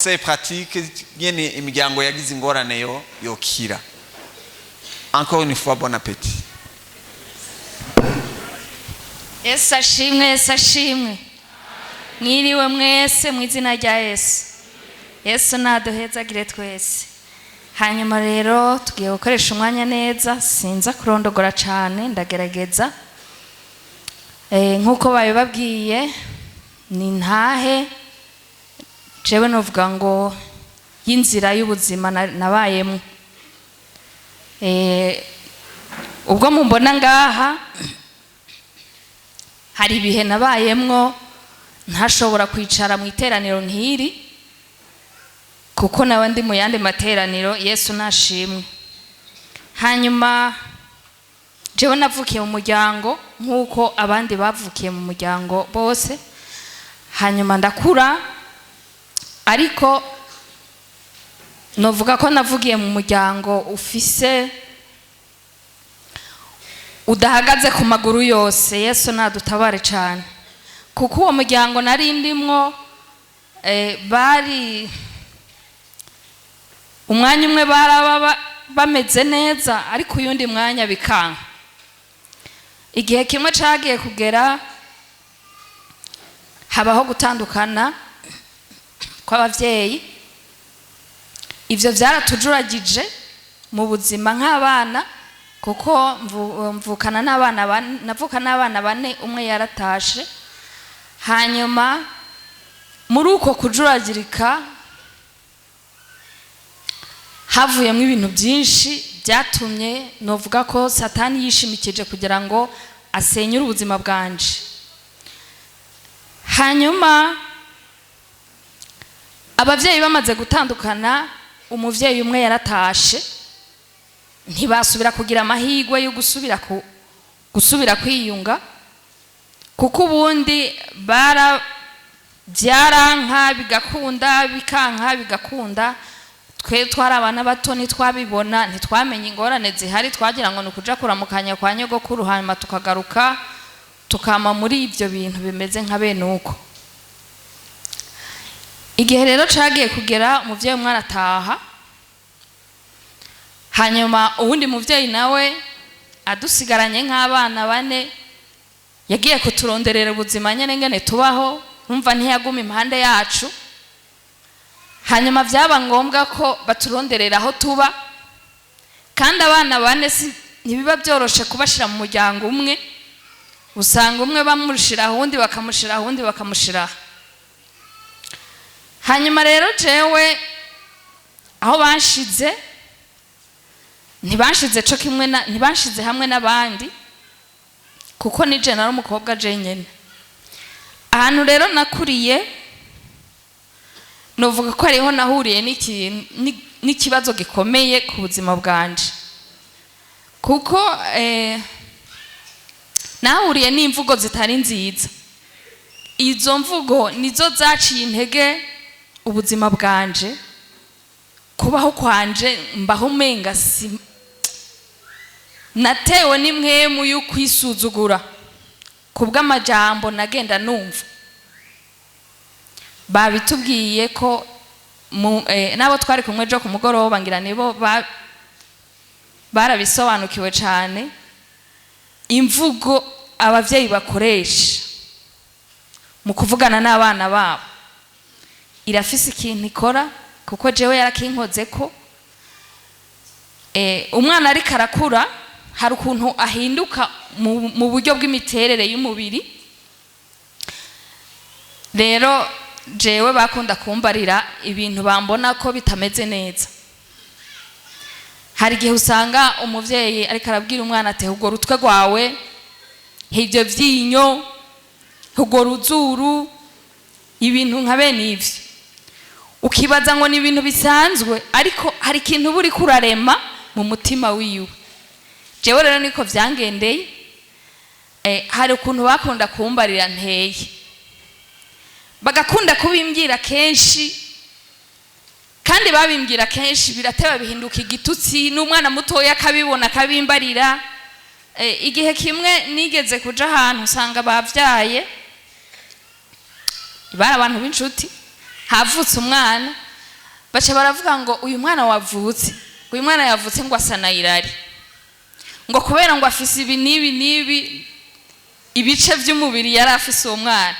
Conseil pratique nyene imiryango yagize ingorane yo yokira. Encore une fois, bon appétit. Yesu ashimwe, Yesu ashimwe. Mwiriwe mwese mu izina rya Yesu. Yesu naduhezagire twese. Hanyuma rero tugiye gukoresha umwanya neza, sinza kurondogora cyane, ndagerageza. Nk'uko babibabwiye, ni ntahe jewe novuga ngo y'inzira y'ubuzima nabayemo. Ubwo mumbona ngaha, hari ibihe nabayemwo ntashobora kwicara mu iteraniro nk'iri, kuko nawe ndi mu yandi materaniro. Yesu nashimwe. Hanyuma jewe navukiye mu muryango nk'uko abandi bavukiye mu muryango bose. Hanyuma ndakura, ariko novuga ko navugiye mu muryango ufise udahagaze ku maguru yose. Yesu nadutabare cyane, kuko uwo muryango nari ndimwo, bari umwanya umwe baraba bameze neza, ariko uyundi mwanya bikanka. Igihe kimwe cagiye kugera habaho gutandukana kw'abavyeyi. Ivyo vyaratujuragije mu buzima nk'abana, kuko mvukana n'abana bane, navuka n'abana bane, umwe yaratashe. Hanyuma muri uko kujuragirika havuyemo ibintu byinshi byatumye novuga ko Satani yishimikije kugira ngo asenyure ubuzima bwanje. Hanyuma abavyeyi bamaze gutandukana, umuvyeyi umwe yaratashe, ntibasubira kugira amahirwe yo gusubira kwiyunga, kuko ubundi bara byaranka bigakunda, bikanka bigakunda. Twe twari abana bato, ntitwabibona, ntitwamenye ingorane zihari. Twagira ngo ni ukuja kuramukanya kwa nyogokuru, hanyuma tukagaruka tukama muri ibyo bintu bimeze nka bene uko. Igihe rero cagiye kugera, umuvyeyi umwe arataha, hanyuma uwundi muvyeyi nawe adusigaranye nk'abana bane. Yagiye kuturonderera ubuzima nyene ngene tubaho, numva ntiyaguma impande yacu. Hanyuma vyaba ngombwa ko baturonderera aho tuba, kandi abana bane si ntibiba byoroshe kubashira mu muryango umwe. Usanga umwe bamushira, uwundi bakamushira, uwundi bakamushira. Hanyuma rero jewe aho banshize, ntibanshize co kimwe na ntibanshize hamwe n'abandi, kuko nije nari umukobwa jenyene. Ahantu rero nakuriye, novuga ko hariho nahuriye n'ikibazo gikomeye ku buzima bwanje, kuko nahuriye n'imvugo zitari nziza. Izo mvugo nizo zaciye intege ubuzima bwanje, kubaho kwanje. Mbaho umenga si natewe n'impwemu yo kwisuzugura kubw'amajambo nagenda numva. Babitubwiye ko n'abo twari kumwe ejo ku mugoroba, ngira nibo barabisobanukiwe cyane. Imvugo abavyeyi bakoresha mu kuvugana n'abana babo irafise ikintu ikora, kuko jewe yarakinkoze ko umwana ariko arakura, hari ukuntu ahinduka mu buryo bw'imiterere y'umubiri. Rero jewe bakunda kumbarira ibintu bambona ko bitameze neza. Hari igihe usanga umuvyeyi ariko arabwira umwana ati: "Urwo rutwe rwawe, ibyo vyinyo, urwo ruzuru," ibintu nka bene ivyo. Ukibaza ngo ni ibintu bisanzwe, ariko hari ikintu uba uriko urarema mu mutima wiwe. Jewe rero niko vyangendeye. Hari ukuntu bakunda kumbarira nteye, bagakunda kubimbwira kenshi, kandi babimbwira kenshi birateba bihinduka igitutsi, n'umwana mutoya akabibona akabimbarira. Igihe kimwe nigeze kuja ahantu usanga bavyaye, bari abantu b'inshuti, havutse umwana. Baca baravuga ngo uyu mwana wavutse, uyu mwana yavutse ngo asa na Irari, ngo kubera ngo afise ibi n'ibi n'ibi, ibice by'umubiri yari afise uwo mwana.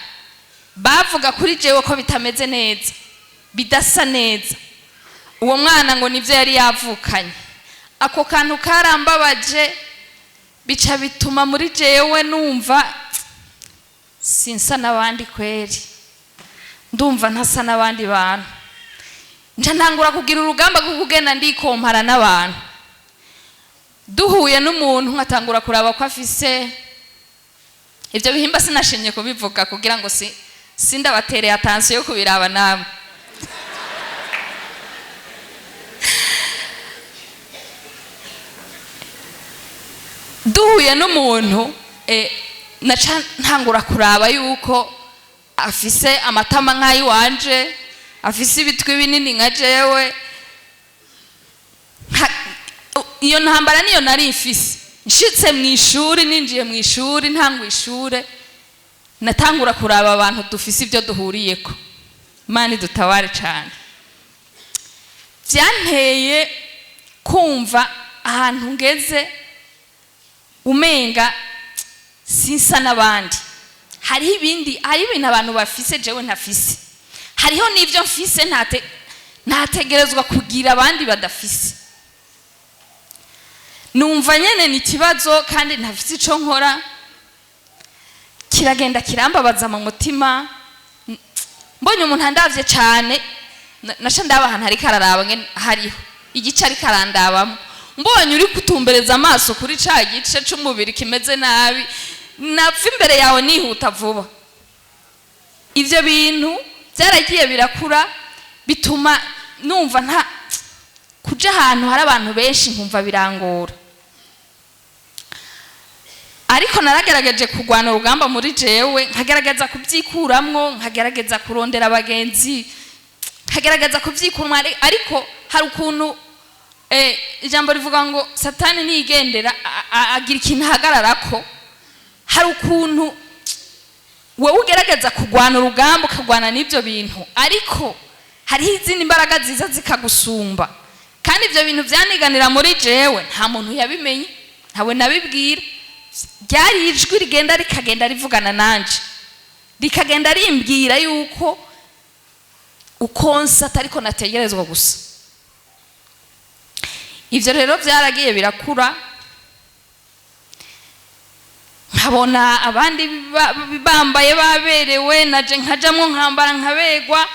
Bavuga kuri jewe ko bitameze neza, bidasa neza, uwo mwana ngo nibyo yari yavukanye. Ako kantu karambabaje, bica bituma muri jewe numva sinsa n'abandi kweri, ndumva ntasa n'abandi bantu. Nca ntangura kugira urugamba rwo kugenda ndikompara n'abantu. Duhuye n'umuntu nkatangura kuraba ko afise ibyo bihimba. Sinashimye kubivuga kugira ngo si sindabatereye attention yo kubiraba namwe. Duhuye n'umuntu, naca ntangura kuraba yuko afise amatama nk'ayiwanje, afise ibitwi binini nka jewe. Iyo ntambara niyo nari mfise. Nshitse mu ishuri, ninjiye mu ishuri, ntangwa ishure, natangura kuraba abantu dufise ibyo duhuriyeko. Imana idutabare cyane. Byanteye kumva ahantu ngeze umenga sinsa n'abandi. Hariho ibindi, hari ibintu abantu bafise jewe ntafise, hariho n'ibyo mfise ntategerezwa kugira abandi badafise. Numva nyene ni ikibazo kandi ntafise ico nkora. Kiragenda kirambabaza mu mutima. Mbonye umuntu andavye cane, naca ndaba ahantu ariko araraba ngene hariho igice ariko arandabamo. Mbonye uri kutumbereza amaso kuri ca gice c'umubiri kimeze nabi, napfa imbere yawe nihuta vuba. Ivyo bintu byaragiye birakura, bituma numva nta kuja ahantu hari abantu benshi, nkumva birangora. Ariko naragerageje kurwana urugamba muri jewe, nkagerageza kubyikuramwo, nkagerageza kurondera abagenzi, nkagerageza kubyikuramwo. Ariko hari ukuntu ijambo rivuga ngo Satani nigendera agira ikintu ahagararako. Hari ukuntu wowe ugerageza kurwana urugamba, ukagwana n'ibyo bintu, ariko hariho izindi mbaraga ziza zikagusumba. Kandi ibyo bintu byaniganira muri jewe, nta muntu yabimenye, ntawe nabibwira. Ryari ijwi rigenda rikagenda rivugana nanje, rikagenda rimbwira yuko ukonsa atariko nategerezwa gusa. Ibyo rero byaragiye birakura, nkabona abandi bambaye baberewe, naje nkajamwo nkambara nkabegwa.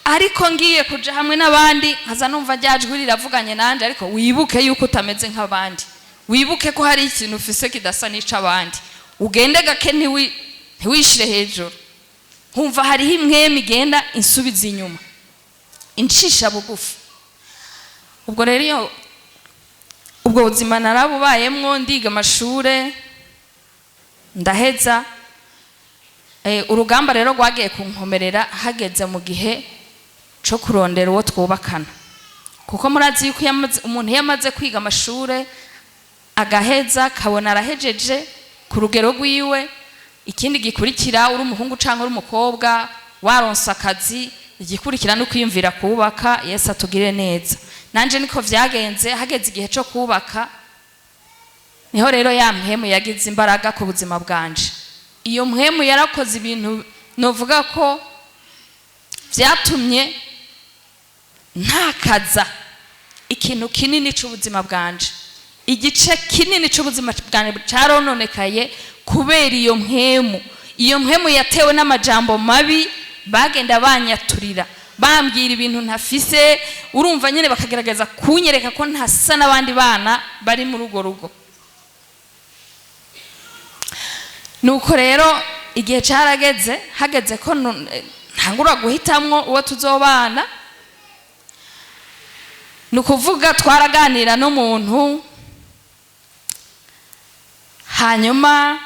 Ariko ngiye kuja hamwe n'abandi nkaza numva rya jwi riravuganye nanje: "Ariko wibuke yuko utameze nk'abandi, wibuke ko hari ikintu ufise kidasa n'ic'abandi, ugende gake, ntiwishire hejuru." Nkumva hariho impwemu igenda insubiza inyuma, incisha bugufi. Ubwo rero iyo ubwo buzima narabubayemwo, ndiga amashure ndaheza. Urugamba rero rwagiye kunkomerera hageze mu gihe co kurondera uwo twubakana, kuko murazi yuko umuntu iyo amaze kwiga amashure agaheza, kabona arahejeje ku rugero rwiwe, ikindi gikurikira, uri umuhungu cyangwa uri umukobwa, waronse akazi, igikurikira ni ukwiyumvira kubaka. Yesu atugire neza. Nanje niko vyagenze. Hageze igihe co kubaka, niho rero ya mpwemu yagize imbaraga ku buzima bwanje. Iyo mpwemu yarakoze ibintu novuga ko vyatumye ntakaza ikintu kinini c'ubuzima bwanje. Igice kinini c'ubuzima bwanje carononekaye kubera iyo mpwemu. Iyo mpwemu yatewe n'amajambo mabi bagenda banyaturira, bambwira ibintu ntafise. Urumva nyine bakagerageza kunyereka ko ntasa n'abandi bana bari muri urwo rugo. Nuko rero igihe carageze, hageze ko ntangura guhitamwo uwo tuzobana. Ni ukuvuga twaraganira n'umuntu, hanyuma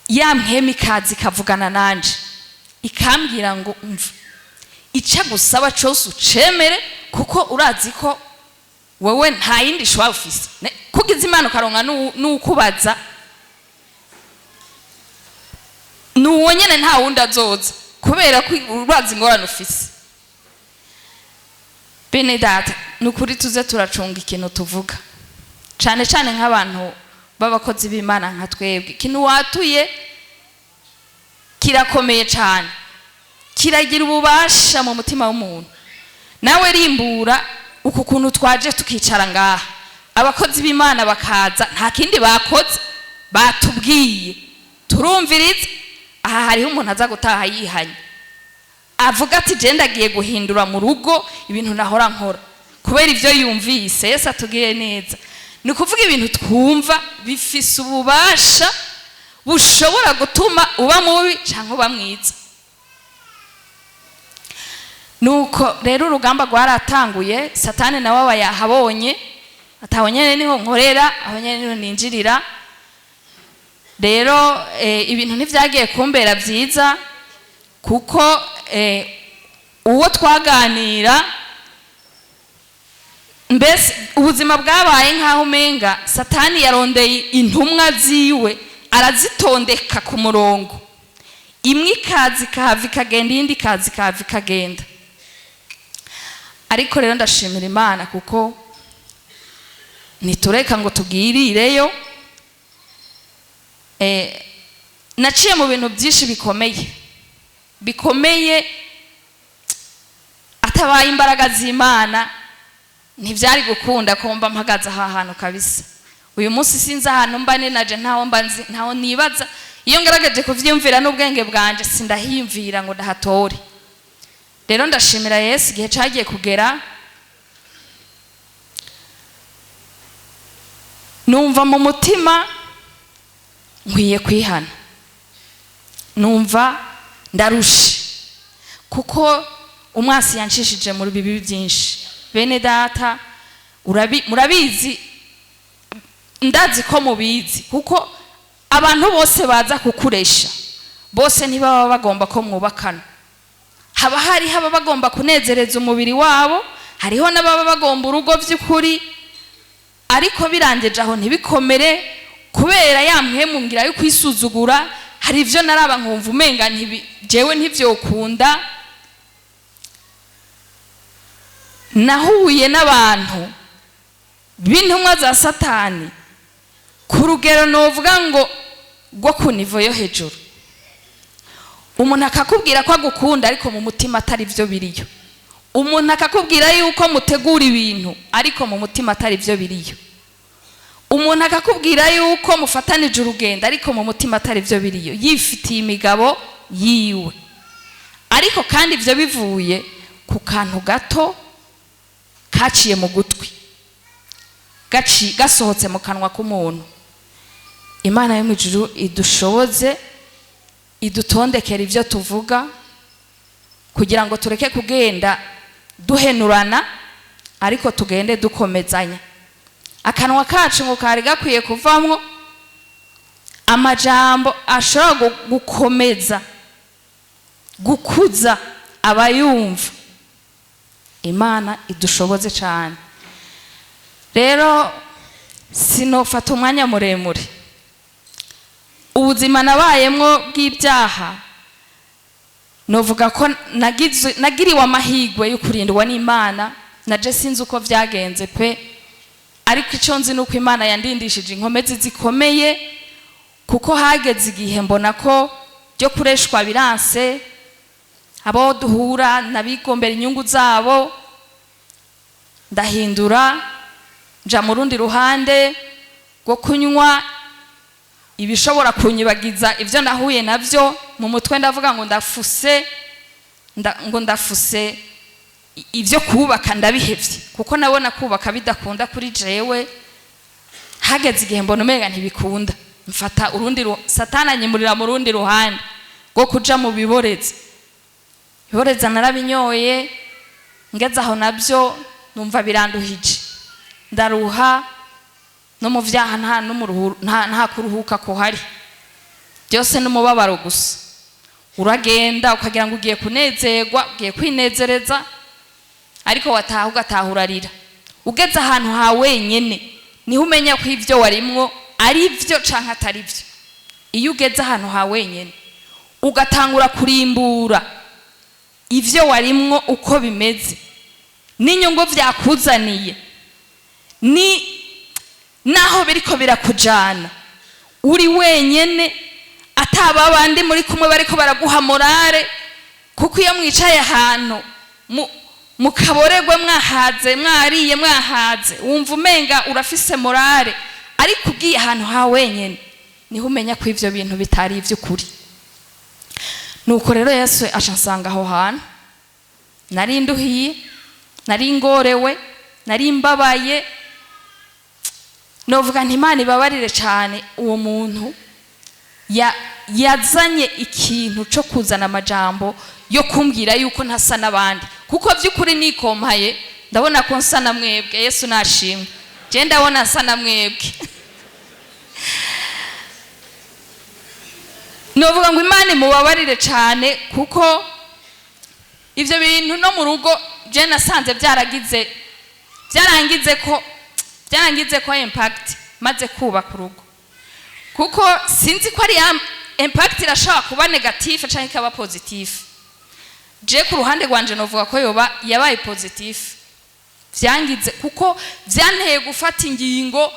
ya mpwemu ikaza ikavugana nanje, ikambwira ngo: "Umva, icyo agusaba cyose ucemere, kuko urazi ko wowe nta yindi shwa ufise. Kugize Imana ukaronka n'ukubaza, ni uwo nyene, nta wundi azoza, kubera ko urazi ingorane ufise." Bene data, ni ukuri tuze turacunga ikintu tuvuga, cyane cyane nk'abantu b'abakozi b'Imana nka twebwe. Ikintu watuye kirakomeye cyane, kiragira ububasha mu mutima w'umuntu. Nawe rimbura uku kuntu twaje tukicara ngaha, abakozi b'Imana bakaza, nta kindi bakoze, batubwiye turumviriza. Aha hariho umuntu aza gutaha yihanye, avuga ati je ndagiye guhindura mu rugo ibintu nahora nkora kubera ibyo yumvise. Yesu atubwiye neza. Ni ukuvuga ibintu twumva bifise ububasha bushobora gutuma uba mubi cyangwa uba mwiza. Nuko rero urugamba rwaratanguye. Satani nawe aba yahabonye, ati aho nyene niho nkorera, aho nyene niho ninjirira. Rero ibintu ntibyagiye kumbera byiza, kuko uwo twaganira, mbese ubuzima bwabaye nk'aho umenga Satani yarondeye intumwa ziwe, arazitondeka ku murongo, imwe ikaza ikahava ikagenda, iyindi ikaza ikahava ikagenda. Ariko rero ndashimira Imana, kuko ntitureka ngo tubwirireyo. Naciye mu bintu byinshi bikomeye bikomeye, atabaye imbaraga z'Imana ntibyari gukunda ko mba mpagaze aha hantu kabisa. Uyu munsi sinzi ahantu mba ninaje, ntaho mba nzi, ntaho nibaza. Iyo ngaragaje kuvyiyumvira n'ubwenge bwanje, sindahiyumvira ngo ndahatore. Rero ndashimira Yesu. Igihe cagiye kugera, numva mu mutima nkwiye kwihana, numva ndarushe, kuko umwasi yanshishije muri bibi byinshi. Bene data, murabizi, ndazi ko mubizi, kuko abantu bose baza kukuresha bose ntibaba bagomba ko mwubakana. Haba hari haba bagomba kunezereza umubiri wabo, hariho n'ababa bagomba urugo by'ukuri, ariko birangeje aho ntibikomere kubera ya mpwemu ngira yo kwisuzugura. Hari ibyo naraba nkumva umenga jewe ntivyokunda. Nahuye n'abantu b'intumwa za Satani ku rugero novuga ngo rwo ku nivo yo hejuru. Umuntu akakubwira ko agukunda, ariko mu mutima atari byo biriyo. Umuntu akakubwira yuko mutegura ibintu, ariko mu mutima atari byo biriyo. Umuntu akakubwira yuko mufatanije urugendo, ariko mu mutima atari byo biriyo, yifitiye imigabo yiwe. Ariko kandi ibyo bivuye ku kantu gato kaciye mu gutwi, gasohotse mu kanwa k'umuntu. Imana yo mu ijuru idushoboze, idutondekera ibyo tuvuga, kugira ngo tureke kugenda duhenurana, ariko tugende dukomezanya. Akanwa kacu ngo kari gakwiye kuvamwo amajambo ashobora gukomeza, gukuza abayumva. Imana idushoboze cyane. Rero sinofata umwanya muremure. Ubuzima nabayemwo bw'ibyaha, novuga ko nagiriwe amahirwe yo kurindwa n'Imana. Naje sinzi uko vyagenze pe, ariko icyo nzi nuko Imana yandindishije inkomezi zikomeye, kuko hageze igihe mbona ko byo kureshwa biranse, abo duhura nabigombera inyungu zabo, ndahindura nja mu rundi ruhande rwo kunywa ibishobora kunyibagiza ibyo nahuye nabyo mu mutwe. Ndavuga ngo ndafuse, ngo ndafuse ibyo kubaka, ndabihevye, kuko nabona kubaka bidakunda kuri jewe. Hageze igihe mbona umenga ntibikunda, mfata urundi, Satani anyimurira mu rundi ruhande rwo kuja mu biboreza. Ibiboreza narabinyoye, ngeze aho nabyo numva biranduhije, ndaruha. No mu vyaha nta n'umuruhu, nta kuruhuka kuhari, byose n'umubabaro gusa. Uragenda ukagira ngo ugiye kunezerwa, ugiye kwinezereza, ariko wataha ugataha urarira. Ugeze ahantu ha wenyene niho umenya ko ivyo warimwo ari vyo canke atari vyo. Iyo ugeze ahantu ha wenyene ugatangura kurimbura ivyo warimwo uko bimeze, N'inyungu vyakuzaniye, ni naho biriko birakujana uri wenyene, ataba abandi muri kumwe bariko baraguha morale. Kuko iyo mwicaye ahantu mukaboregwe, mwahaze, mwariye, mwahaze, wumva umenga urafise morale. Ariko ugiye ahantu ha wenyene, niho umenya ko ivyo bintu bitari ivy'ukuri. Nuko rero Yesu aca ansanga aho hantu nari nduhiye, nari ngorewe, nari mbabaye. Novuga nti Imana ibabarire cyane uwo muntu yazanye ikintu cyo kuzana amajambo yo kumbwira yuko ntasa n'abandi, kuko by'ukuri nikompaye ndabona ko nsa na mwebwe. Yesu nashimwe, je ndabona nsa na mwebwe. Novuga ngo Imana imubabarire cyane, kuko ivyo bintu no mu rugo je nasanze byarangize ko impact maze kubaka urugo. Kuko sinzi ko ari ya impact irashobora kuba négative canke ikaba positive. Je ku ruhande rwanje novuga ko yoba yabaye positive. Vyangize kuko vyanteye gufata ingingo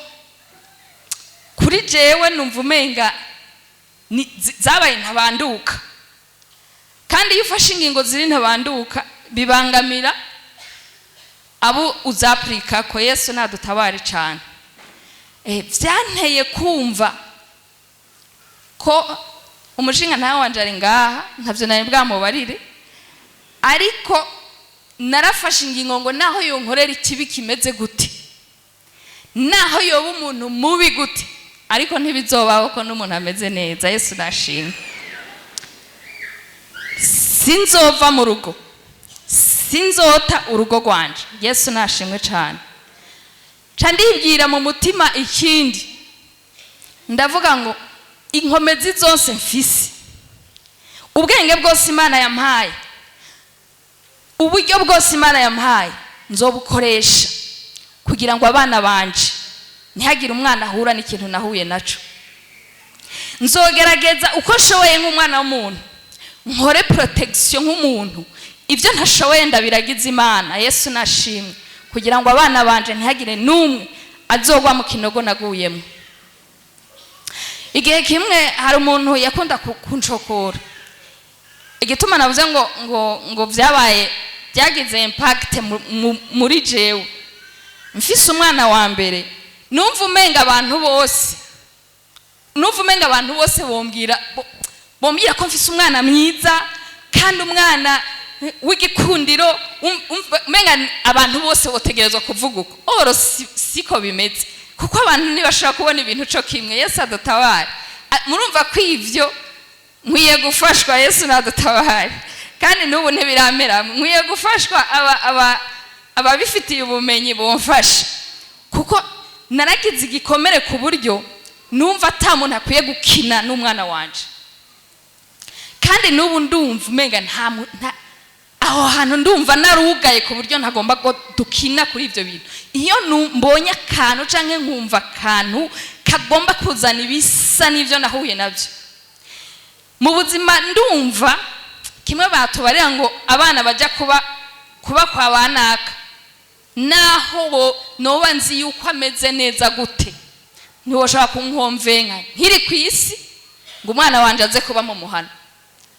kuri jewe numva umenga zabaye ntabanduka. Kandi iyo ufashe ingingo ziri ntabanduka, bibangamira abo uzapurika ko. Yesu nadutabare cyane. Vyanteye kumva ko umushinga ntawe wanje ari ngaha, ntavyo nari bwamubarire, ariko narafashe ingingo ngo naho yonkorera ikibi kimeze gute, naho yoba umuntu mubi gute, ariko ntibizobaho ko n'umuntu ameze neza. Yesu nashimwe. Sinzova mu rugo, sinzota urugo rwanje. Yesu nashimwe cyane. Ca ndibwira mu mutima ikindi, ndavuga ngo inkomezi zose mfise, ubwenge bwose Imana yampaye, uburyo bwose Imana yampaye, nzobukoresha kugira ngo abana banje ntihagire umwana ahura n'ikintu nahuye naco. Nzogerageza uko nshoboye nk'umwana w'umuntu, nkore protection nk'umuntu. Ibyo ntashoboye ndabiragiza Imana. Yesu nashimwe, kugira ngo abana banje ntihagire n'umwe azogwa mu kinogo naguyemo. Igihe kimwe hari umuntu yakunda kunshokora. Igituma navuze ngo byabaye byagize impact muri jewe, mfise umwana wa mbere, numva umenga abantu bose bombwira ko mfise umwana mwiza kandi umwana w'igikundiro. Umenga abantu bose botegerezwa kuvuga uko. Oro siko bimeze, kuko abantu ntibashobora kubona ibintu co kimwe. Yesu adutabare. Murumva ko ivyo nkwiye gufashwa. Yesu nadutabare. Kandi n'ubu ntibiramera, nkwiye gufashwa. Ababifitiye ubumenyi bumfasha, kuko naragize igikomere ku buryo numva ata muntu akwiye gukina n'umwana wanje. Kandi n'ubu ndumva umenga aho hantu ndumva narugaye ku buryo ntagomba ko dukina kuri ibyo bintu. Iyo mbonye akantu canke nkumva akantu kagomba kuzana ibisa n'ibyo nahuye nabyo mu buzima, ndumva kimwe batubarira ngo abana bajya kuba kwa banaka, naho bo noba nzi yuko ameze neza gute, ntiwoshobora kunkomvenka nkiri ku isi ngo umwana wanje aze kuba mu muhana.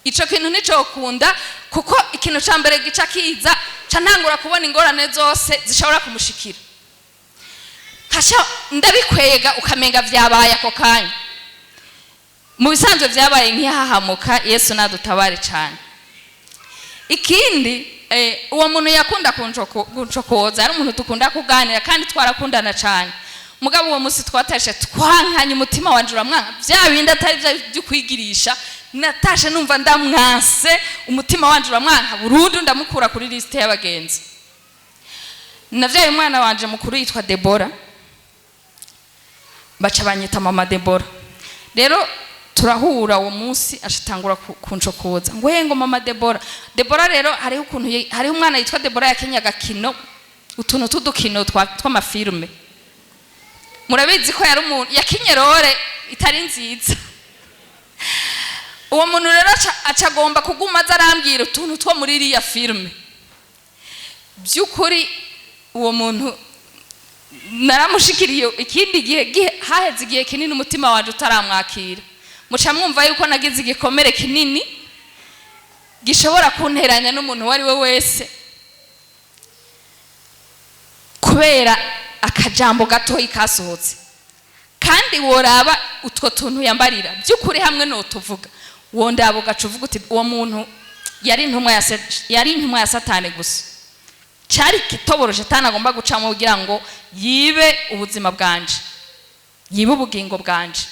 Ico kintu nicokunda, kuko ikintu ca mbere gica kiza, ca ntangura kubona ingorane zose zishobora kumushikira, kasha ndabikwega, ukamenga vyabaye ako kanya. Mu bisanzwe vyabaye nk'ihahamuka. Yesu nadutabare cyane. Ikindi, uwo muntu yakunda kuncokoza ari umuntu dukunda kuganira kandi twarakundana cyane. Mugabo uwo munsi twatashe twankanye, umutima wanje uramwanka. Bya bindi atari bya byo kwigirisha, natashe numva ndamwanse, umutima wanje uramwanka burundu, ndamukura kuri liste y'abagenzi. Navyaye umwana wanje mukuru yitwa Debora, baca banyita mama Debora. Rero turahura uwo munsi, ashatangura kuncokoza ngo he, ngo mama Debora, Debora. Rero hariho ukuntu hariho umwana yitwa Debora yakinye agakino, utuntu tw'udukino tw'amafilme. Murabizi ko yari umuntu yakinye rôle itari nziza. Uwo muntu rero aca agomba kuguma aza arambwira utuntu two muri iriya filime. By'ukuri uwo muntu naramushikiriye ikindi gihe, haheze igihe kinini umutima wanje utaramwakira. Muca mwumva yuko nagize igikomere kinini gishobora kunteranya n'umuntu uwo ari we wese kubera akajambo gatoyi kasohotse. Kandi woraba utwo tuntu yambarira, by'ukuri hamwe notuvuga, wondaba ugaca uvuga uti uwo muntu yari intumwa ya Satani gusa, cyari kitoboro Shetani agomba gucamo kugira ngo yibe ubuzima bwanje, yibe ubugingo bwanje,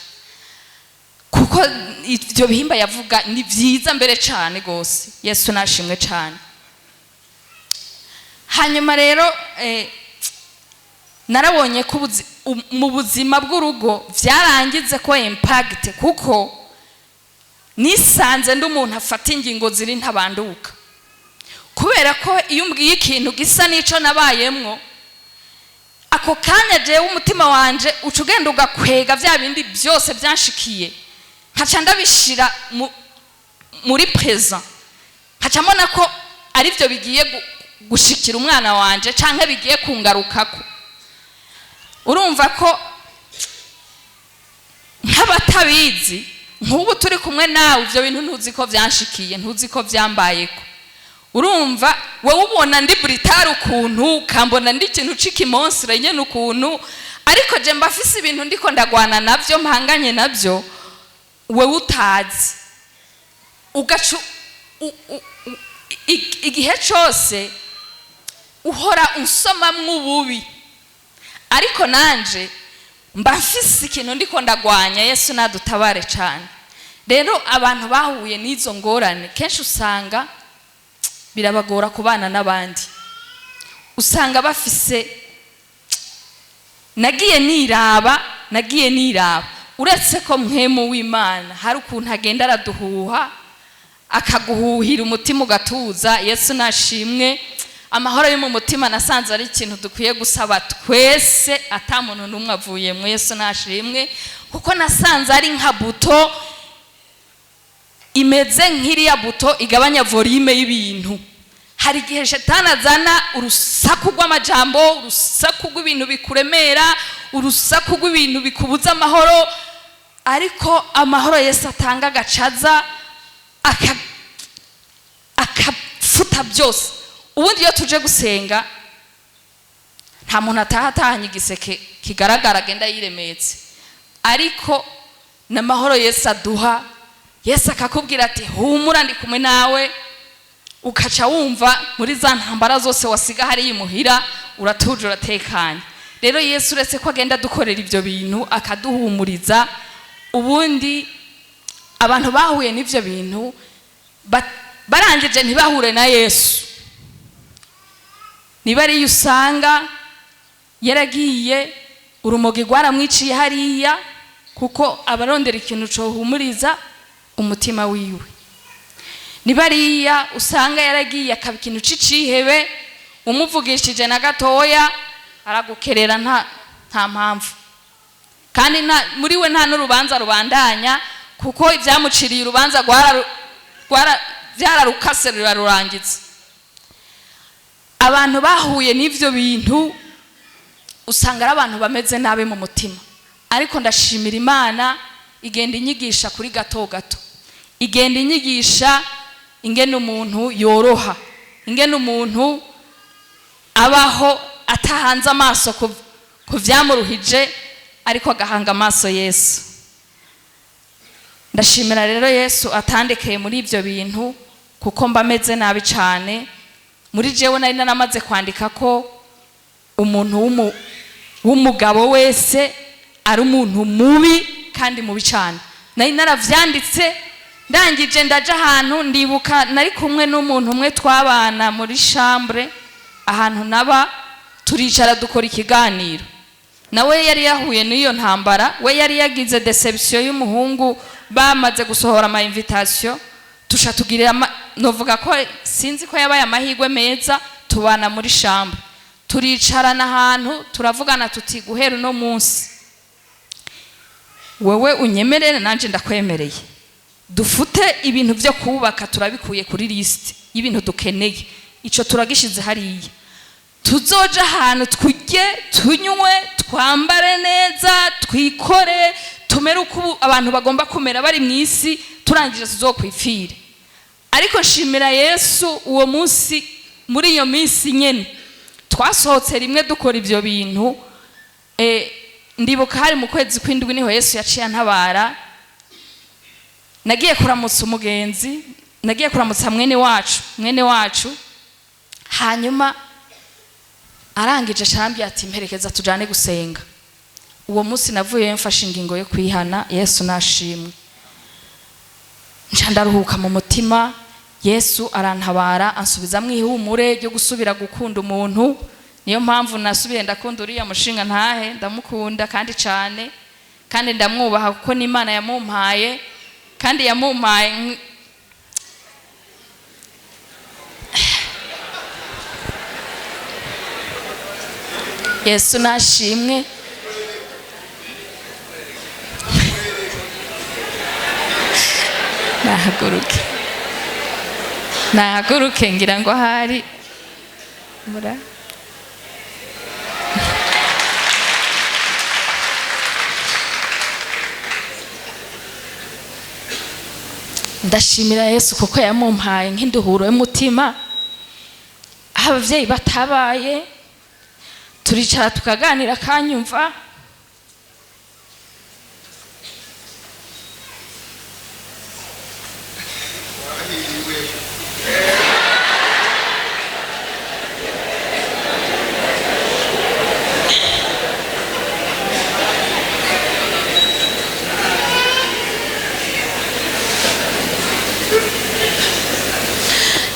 kuko ibyo bihimba yavuga ni byiza mbere cyane gose. Yesu nashimwe cyane. Hanyuma rero narabonye ko mu buzima bw'urugo byarangize ko impact, kuko nisanze ndi umuntu afata ingingo ziri ntabanduka, kubera ko iyo umbwiye ikintu gisa n'ico nabayemwo, ako kanya jewe umutima wanje uca ugenda ugakwega bya bindi byose byanshikiye, nkaca ndabishira muri présent, nkaca mbona ko arivyo bigiye gushikira umwana wanje canke bigiye kungarukako. Urumva ko nk'abatabizi, nk'ubu turi kumwe nawe, ibyo bintu ntuzi ko byanshikiye, ntuzi ko byambayeko. Urumva wowe ubona ndi brutal ukuntu, ukambona ndi ikintu c'iki monstre nyene ukuntu, ariko je mba mfise ibintu ndiko ndagwana navyo, mpanganye navyo, wewe utazi. Ugaca igihe cose uhora unsomamwo ububi, ariko nanje mba mfise ikintu ndiko ndagwanya. Yesu nadutabare cane. Rero abantu bahuye n'izo ngorane kenshi usanga birabagora kubana n'abandi, usanga bafise nagiye niraba, nagiye niraba. Uretse ko Mpwemu w'Imana hari ukuntu agenda araduhuha, akaguhuhira umutima ugatuza. Yesu nashimwe. Amahoro yo mu mutima nasanze ari ikintu dukwiye gusaba twese, ata muntu n'umwe avuyemo. Yesu nashimwe, kuko nasanze ari nka bouton, imeze nk'iriya bouton igabanya volume y'ibintu. Hari igihe Shetani azana urusaku rw'amajambo, urusaku rw'ibintu bikuremera, urusaku rw'ibintu bikubuza amahoro, ariko amahoro Yesu atanga agacaza akafuta byose. Ubundi iyo tuje gusenga, nta muntu ataha atahanye igiseke kigaragara agenda yiremetse, ariko n'amahoro Yesu aduha. Yesu akakubwira ati: "Humura, ndi kumwe nawe." Ukaca wumva muri za ntambara zose wasiga hariya imuhira uratuje, uratekanye. Rero Yesu, uretse ko agenda adukorera ibyo bintu, akaduhumuriza, ubundi abantu bahuye n'ibyo bintu barangije ntibahure na Yesu, niba ariyo usanga yaragiye urumogi rwaramwiciye hariya, kuko abarondera ikintu cohumuriza umutima wiwe. Niba ariya usanga yaragiye akaba ikintu c'icihebe, umuvugishije na gatoya aragukerera nta mpamvu, kandi muri we nta n'urubanza rubandanya, kuko ibyamuciriye urubanza byararukase rurarurangiza. Abantu bahuye n'ivyo bintu usanga ari abantu bameze nabi mu mutima. Ariko ndashimira Imana igenda inyigisha kuri gato gato, igenda inyigisha ingene umuntu yoroha, ingene umuntu abaho atahanze amaso ku vyamuruhije, ariko agahanga amaso Yesu. Ndashimira rero Yesu atandekeye muri ibyo bintu, kuko mba meze nabi cyane muri jewe. Nari naramaze kwandika ko umuntu w'umugabo wese ari umuntu mubi kandi mubi cyane. Nari naravyanditse. Ndangije ndaja ahantu, ndibuka nari kumwe n'umuntu umwe twabana muri chambre ahantu naba, turicara dukora ikiganiro. Nawe yari yahuye n'iyo ntambara, we yari yagize déception y'umuhungu bamaze gusohora ama invitation. Tusha tugirira novuga ko sinzi ko yabaye amahirwe meza, tubana muri chambre, turicarana ahantu, turavugana tuti: "Guhera uno munsi, wewe unyemerere nanjye ndakwemereye, dufute ibintu byo kubaka, turabikuye kuri liste y'ibintu dukeneye, ico turagishize hariya." Tuzoja ahantu turye, tunywe, twambare neza, twikore, tumere uko ubu abantu bagomba kumera bari mu isi, turangije tuzokwipfire. Ariko nshimira Yesu, uwo munsi, muri iyo minsi nyene twasohotse rimwe dukora ivyo bintu. Ndibuka hari mu kwezi kw'indwi, niho Yesu yaciye antabara. Nagiye kuramutsa umugenzi, nagiye kuramutsa mwene wacu. Hanyuma arangije arambwira ati: "Mperekeza tujane gusenga." Uwo munsi navuyeyo mfashe ingingo yo kwihana. Yesu nashimwe. Nca ndaruhuka mu mutima. Yesu arantabara, ansubizamwo ihumure ryo gusubira gukunda umuntu. Niyo mpamvu nasubiye ndakunda uriya mushinga ntahe. Ndamukunda kandi cyane, kandi ndamwubaha, kuko n'Imana yamumpaye, kandi yamumpaye Yesu nashimwe. Nahaguruke, nahaguruke, ngira ngo ahari mura. Ndashimira Yesu kuko yamumpaye nk'induhuro y'umutima aho ababyeyi batabaye. Turicara tukaganira, akanyumva.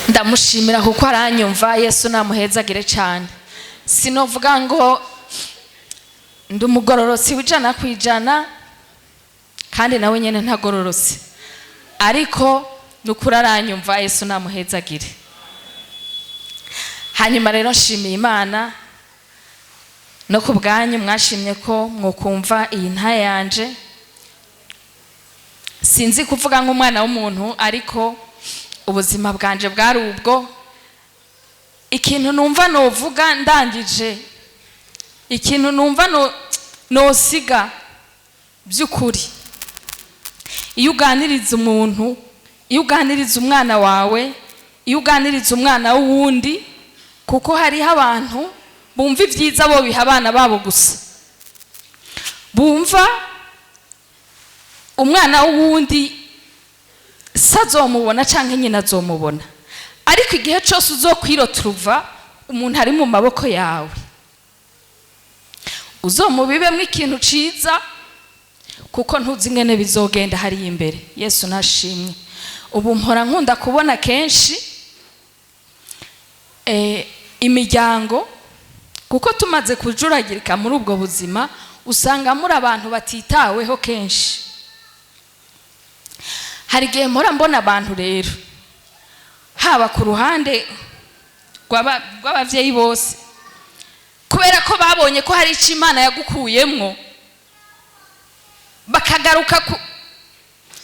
Ndamushimira kuko aranyumva. Yesu namuhezagire cyane. Sinovuga ngo ndi umugororotsi w'100%, kandi nawe nyine ntagororotse, ariko ni ukuri aranyumva. Yesu namuhezagire. Hanyuma rero nshimiye Imana no ku bwanyu mwashimye ko mwokumva iyi ntahe yanje. Sinzi kuvuga nk'umwana w'umuntu, ariko ubuzima bwanje bwari ubwo. Ikintu numva novuga ndangije, ikintu numva no nosiga by'ukuri, iyo uganiriza umuntu, iyo uganiriza umwana wawe, iyo uganiriza umwana w'uwundi, kuko hariho abantu bumva ibyiza bo biha abana babo gusa, bumva umwana w'uwundi se azomubona cyangwa nyina azomubona. Ariko igihe cyose uzokwiroturuva umuntu ari mu maboko yawe, uzomubibemo ikintu ciza, kuko ntuzi ingene bizogenda hariya imbere. Yesu nashimwe. Ubu mpora nkunda kubona kenshi imiryango, kuko tumaze kujuragirika muri ubwo buzima, usanga muri abantu batitaweho kenshi. Hari igihe mpora mbona abantu rero, haba ku ruhande rw'abavyeyi bose, kubera ko babonye ko hari icyo Imana yagukuyemwo, bakagaruka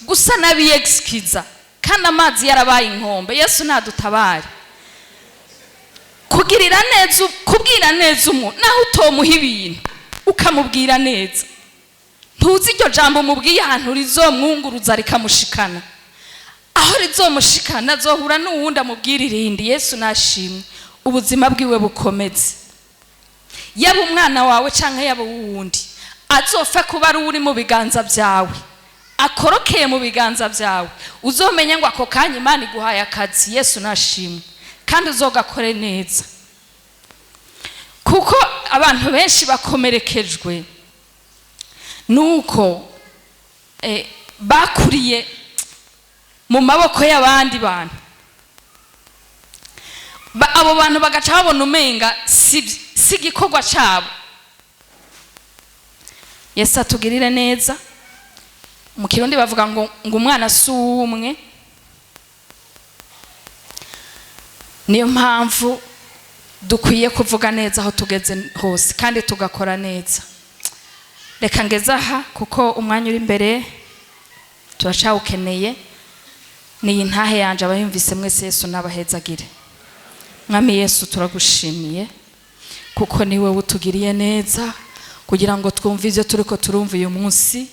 gusa n'abiyegisikiza kandi amazi yarabaye inkombe. Yesu nadutabare. Kugirira neza, kubwira neza umuntu, naho utomuha ibintu, ukamubwira neza, ntuzi iryo jambo umubwiye ahantu rizomwunguruza rikamushikana. Aho rizomushikana, azohura n'uwundi amubwira irindi. Yesu nashimwe. Ubuzima bwiwe bukomeze. Yaba umwana wawe cyangwa yaba uwundi, azopfa kuba ari uri mu biganza byawe, akorokeye mu biganza byawe, uzomenye ngo ako kanya Imana iguhaye akazi. Yesu nashimwe. Kandi uzogakore neza, kuko abantu benshi bakomerekejwe nuko bakuriye mu maboko y'abandi bantu. Abo bantu bagaca babona umenga si igikorwa cyabo. Yesu atugirire neza. Mu Kirundi bavuga ngo umwana si uw'umwe. Niyo mpamvu dukwiye kuvuga neza aho tugeze hose kandi tugakora neza. Reka ngeze aha, kuko umwanya uri imbere turacawukeneye. Ni intahe yanje. Abayumvise mwese, Yesu n'abahezagire. Mwami Yesu, turagushimiye. Kuko ni wowe utugiriye neza kugira ngo twumve ibyo turiko turumva uyu munsi,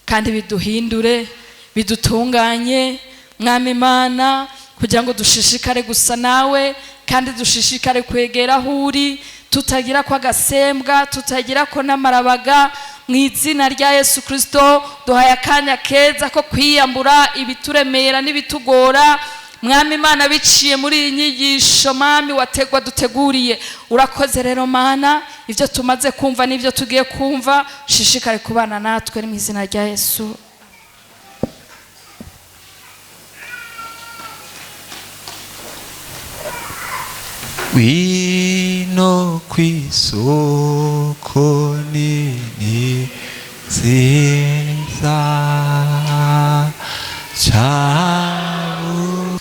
kandi biduhindure, bidutunganye, Mwami Imana, kugira ngo dushishikare gusa nawe, kandi dushishikare kwegera aho uri, tutagira ko agasembwa, tutagira ko n'amarabaga. Mu izina rya Yesu Kirisito, duhaye akanya keza ko kwiyambura ibituremera n'ibitugora, Mwami Imana, biciye muri iyi nyigisho, Mwami, wategwa duteguriye. Urakoze rero, Mana, ibyo tumaze kumva n'ibyo tugiye kumva. Shishikare kubana natwe mu izina rya Yesu. Wino kw'isoko nini nziza.